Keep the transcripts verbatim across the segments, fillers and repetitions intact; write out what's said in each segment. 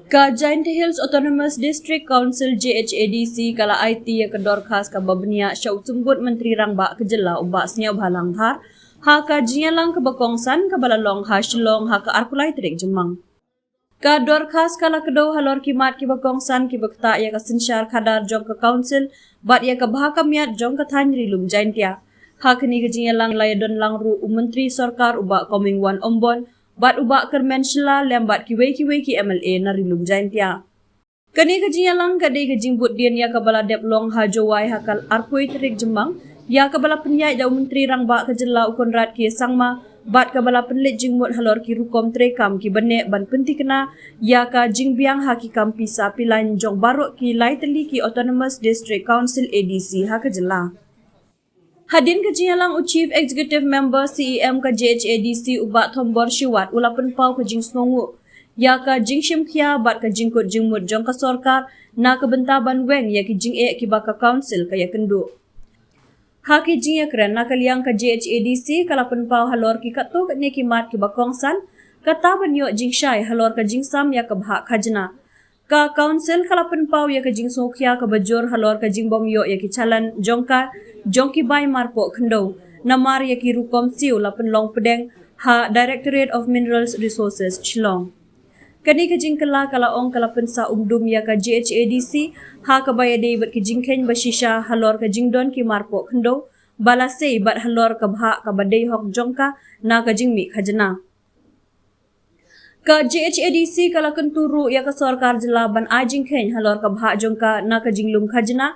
Ka Jaintia Hills Autonomous District Council, J H A D C, ka la aiti ïa ka dorkhas kaba bniah sha u Symbud Myntri Rangbah ka jylla u Bah Sniawbhalang Dhar ha ka jingïalang kaba kongsan kaba la long ha Shillong ha ka arphew lai tarik Jymmang. Ka dorkhas ka la kdew halor ki mat kiba kongsan kiba ktah ïa ka synshar khadar jong ka Council bad ïa ka bha ka miat jong ka thaiñ Ri Lum Jaintia. Ha kane ka jingïalang la ïadon lang ruh u Myntri Sorkar u Bah Comingone Ymbon bad u Bah Kyrmen Shylla lem bad kiwei kiwei ki M L A na Ri Lum Jaintia. Kane ka jingïalang ka dei ka jingbuddien ïa kaba la dep long ha Jowai ha ka arphew tarik Jymmang, ïa kaba la pynïaid da u Myntri Rangbah ka jylla u Conrad K Sangma bad kaba la pynleit jingmut halor ki rukom treikam kiba neh ban pynthikna ïa ka jingbiang ha ki kam pisa pilain jong baroh ki lai tylli ki Autonomous District Council, A D C, ha ka jylla. Hadien ka jingïalang u Chief Executive Member, C E M, ka J H A D C u Bah Thombor Shiwat u la pynpaw ka jingsngewnguh ïa ka jingshimkhia bad ka jingkut jingmut jong ka sorkar na ka bynta ban weng ïa ki jingeh kiba ka Council ka ïakynduh. Ha ki jingïakren na ka liang ka J H A D C ka la pynpaw halor ki katto katne ki mat kiba kongsan, kata ban ïoh jingshai halor ka jingsam ïa ka bhah khajna. Ka Council ka la pynpaw ïa ka jingsngewkhia kaba jur halor ka jingbym ïoh ïa ki challan jong ka jong ki bai marpoh khyndew namar ïa ki rukom siew la pynlong pdeng ha Directorate of Mineral Resources, Shillong. Kane ka jingkylla ka la ong ka la pynsah umdum ïa ka J H A D C ha kaba ïadei bad ki jingkheiñ ba shisha halor ka jingdon ki marpoh khyndew ba la sei bad halor ka bhah kaba dei hok jong ka na ka jingmih khajna. Ka J H A D C ka la kyntu ruh ïa ka sorkar jylla ban ai jingkheiñ halor ka bhah jong ka na ka jinglum khajna,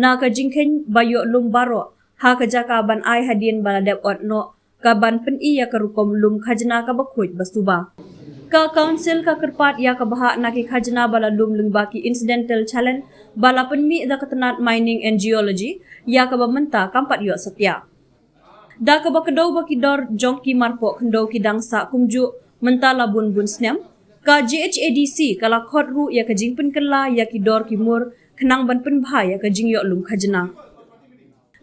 na ka jingkheiñ ba ïoh lum baroh ha ka jaka ban ai hadien ba la dep ot noh, ka ban pyni ïa ka rukom lum khajna kaba khuid ba suba. Ka Council ka kyrpad ïa ka bhah na ki khajna ba la lum lyngba ki incidental challan ba la pynmih da ka tnat Mining and Geology, ïa kaba mynta kam pat ïoh satia. Da kaba kdew ba ki dor jong ki marpoh khyndew ki dang sah kumjuh mynta la bun bun snem, ka J H A D C ka la khot ruh ïa ka jingpynkylla ïa ki dor ki mur khnang ban pynbha ïa ka jingïoh lum khajna.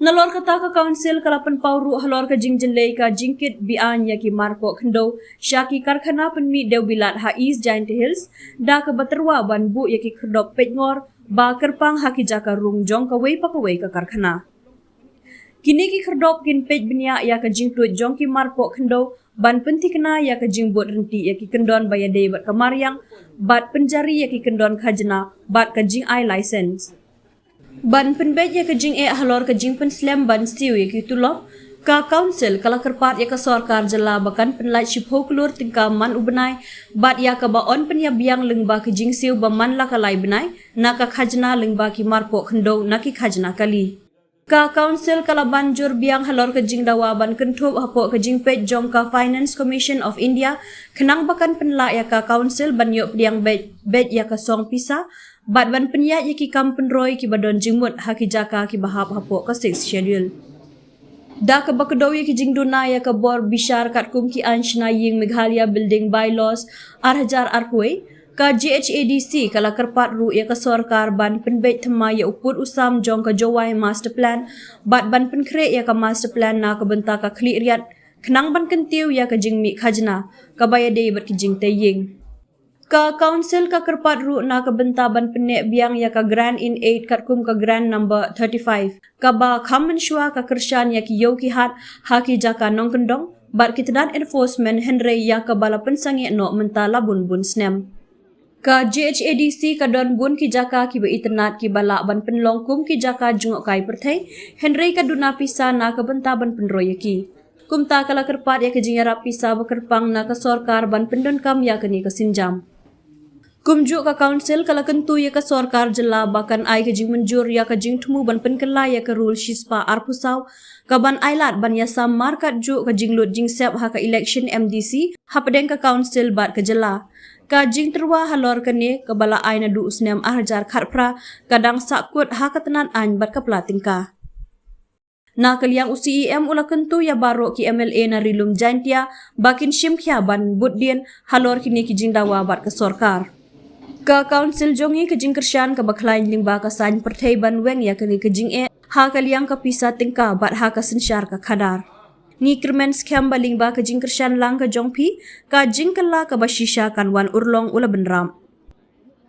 Nalor kata ka Council ka la pynpaw ruh halor ka jingjyllei ka jingkit beaiñ ïa ki marpoh khyndew sha ki karkhana pynmih dewbilat ha East Jaintia Hills, da kaba tyrwa ban buh ïa ki khyrdop peitngor ba kyrpang ha ki jaka rung jong kawei pa kawei ka karkhana. Kine ki khyrdop kin peit bniah ïa ka jingtuid jong ki marpoh khyndew ban pynthikna ïa ka jingbud ryntih ïa ki kyndon ba ïadei bad ka mariang, bad pynjari ïa ki kyndon khajna bad ka jingai license. Ban pynbeit ïa ka jingeh halor ka jingpynslem ban siew ïa ki tulop, ka Council ka la kyrpad ïa ka sorkar jylla ba kan pynlait shiphew klur tyngka man u bnai bad ïa kaba yn pynïabiang lyngba ka jingsiew ba man la ka lai bnai na ka khajna lyngba ki marpoh khyndew na ki khajna kali. Ka Council ka la ban jur biang halor ka jingdawa ban kynthup hapoh ka jingpeit jong ka Finance Commission of India khnang ba kan pynlah ïa ka Council ban ïoh pdiang beit beit ïa ka song pisa bad ban pynïaid ïa ki kam pynroi kiba don jingmut ha ki jaka kiba hap hapoh ka Sixth Schedule. Da kaba kdew ïa ki jingduna ïa ka bor bishar katkum ki aiñ shna ïing Meghalaya Building Bylaws ar hajar arphew, ka J H A D C ka la kyrpad ruh ïa ka sorkar ban pynbeit thymmai ïa u pud u sam jong ka Jowai Master Plan bad ban pynkhreh ïa ka Master Plan na ka bynta ka khlieh riat khnang ban kyntiew ïa ka jingmih khajna kaba ïadei bad ki jingtei ïing. Ka Council ka kyrpad ruh na ka bynta ban pynneh biang ïa ka Grant in Aid katkum ka Grant number thirty-five, kaba kham mynshuwa ka kyrshan ïa ki ïew ki hat ha ki jaka nongkyndong bad ki tnat enforcement, hynrei ïa kaba la pynsangeh noh mynta la bun bun snem. Ka J H A D C ka don bun ki jaka kiba itynnad kiba lah ban pynlong kum ki jaka jngohkai pyrthei, hynrei ka duna pisa na ka bynta ban pynroi ïa ki. Kumta ka la kyrpad ïa ka jingïarap pisa ba kyrpang na ka sorkar ban pyndonkam ïa kane ka sienjam. Kumjuh ka Council ka la kyntu ïa ka sorkar jylla ba kan ai ka jingmynjur ïa ka jingthmu ban pynkylla ïa ka Rule shispah arphew saw, ka ban ailad ban ïasam markatjuh ka jinglut jingsep ha ka election M D C hapdeng ka Council bad ka jylla. Ka jingtyrwa halor kane kaba la ai naduh u snem ar hajar khatphra, ka dang sahkut ha ka tnat aiñ bad ka pla tyngka. Na ka liang u C E M u la kyntu ïa baroh ki M L A na Ri Lum Jaintia ba kin shimkhia ban buddien halor kine ki jingdawa bad ka sorkar. Ka Council jong ngi ka jingkyrshan kaba khlaiñ lyngba ka saiñ pyrthei ban weng ïa kane ka jingeh ha ka liang ka pisa tyngka bad ha ka synshar ka khadar. Ngi kyrmen skhem ba lyngba ka jingkyrshan lang ka jong phi, ka jingkylla kaba shisha kan wan urlong, u la bynrap.